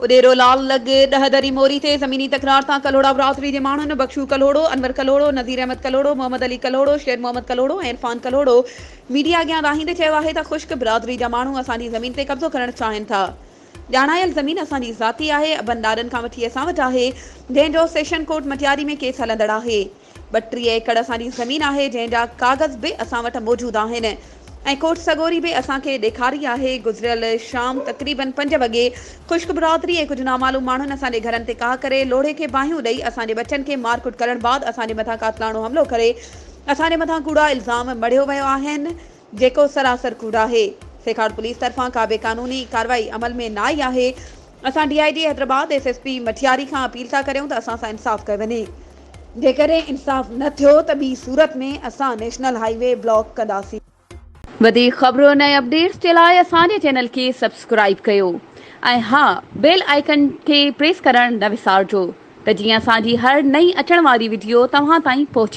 اڏيرو لال لڳ ڏهه دري موري تي زميني تڪرار تان ڪلهوڙا برادري جي ماڻهن بخشو ڪلهوڙو، انور ڪلهوڙو، نذير احمد ڪلهوڙو، محمد علي ڪلهوڙو، شير محمد ڪلهوڙو ۽ عرفان ڪلهوڙو ميڊيا اڳيان دانهيندي چيو آهي ته خشڪ برادري جا ماڻهو اسان جي زمين تي قبضو ڪرڻ چاهين ٿا. ڄاڻايل زمين اسان جي ذاتي آهي، ابن ڏاڏن کان وٺي اسان وٽ آهي، جنهن جو سيشن ڪورٽ مٽياري ۾ ڪيس هلندڙ آهي. 32 ايڪڙ اسان جي زمين آهي جنهن جا ڪاغذ به اسان وٽ موجود آهن ۽ ڪورٽ سڳوري به اسان کي ڏيکاري آهي گذريل شام تقريبن پنج وڳي خشڪ برادري ۽ ڪجهه نامعلوم ماڻهن اسان جي گهرن تي ڪاهه ڪري لوڙهي کي باهيون ڏئي اسان جي ٻچن کي مارڪٽ ڪرڻ بعد اسان جي مٿان قاتلاڻو حملو ڪري اسان جي مٿان ڪوڙا الزام مڙهيو ويو آهن جيڪو سراسر ڪوڙ آهي. سيکاٽ پوليس طرفان ڪا به قانوني ڪارروائي عمل ۾ نه آئي آهي. اسان D I G Hyderabad, S S P Matiari کان اپيل ٿا ڪريون ته اسان سان انصاف ڪيو وڃي. جيڪڏهن انصاف نه ٿيو ته ٻي صورت ۾ اسان نيشنل هائي وي بلاڪ ڪنداسين. وڌيڪ خبرن ۽ اپڊيٽس جي لاء اسان جي چينل کي سبسڪرائيب ڪيو ۽ ها بيل آئيڪن کي پريس ڪرڻ نه وسارجو ته جيئن اسان جي هر نئين اچڻ واري وڊيو توهان تائين پهچي.